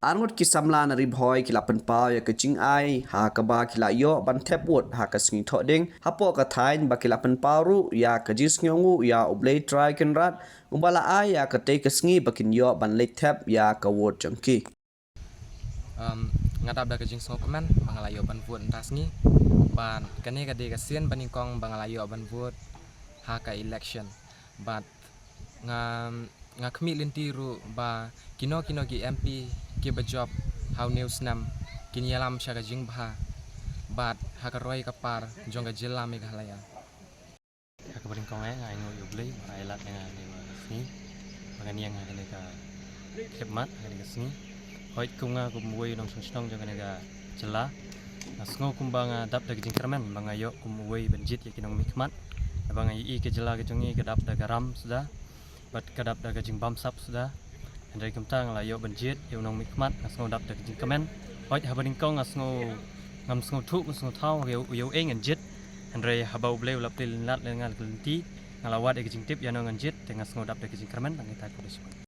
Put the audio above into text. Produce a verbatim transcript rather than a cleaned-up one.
Arngut ki samla na Ri Bhoi ki la pynpaw ïa ka jingai ha kaba ki la ïoh ban thep vote ha ka sngi Thohdieng hapoh ka thaiñ ba ki la pynpaw ruh ïa ka jingsngewnguh ïa U Blei Trai Kynrad uba la ai ïa katei ka sngi ba kin ïoh ban leit thep ïa ka vote jong ki. Um, nga dap da ka jingsngewkmen ba nga la ïoh ban vote mynta sngi. Bad kane ka dei ka sien ba nyngkong ba nga la ïoh ban vote ha ka election. Bad nga nga khmih lynti ruh ba kino kino ki M P kiba jop ha une u snem kin ïalam sha ka jingbha bad ha ka roi ka par jong ka jylla Meghalaya. Ha kaba nyngkong eh nga ainguh ïa U Blei ba ai lad ïa nga kane ka sngi ba ngan ïeng ha kane ka khlieh mat ha kane ka sngi. Hooid, kum nga kum uwei u nongshong shnong jong kane ka jylla, nga sngew kumba nga dap da ka jingkyrmen ba nga ïoh kum uwei ban jied ïa ki nongmihkhmat. Naba nga ïohi ka jylla ka jong ngi ka dap da ka ram suda bad ka dap da ka jingbamsap suda. Hynrei kumta nga la ïoh ban jied ïa u nongmihkhmat, nga sngew dap da ka jingkmen. Hooid, haba nyngkong nga sngew, ngam sngewthuh, ngam sngewthaw ïa u, ïa uei ngan jied. Hynrei haba U Blei u la plie lynlad ïa nga la ka lynti, nga la wad ïa ka jingtip ïano ngan jied, te nga sngew dap da ka jingkmen. Tang kita, khublei shibun.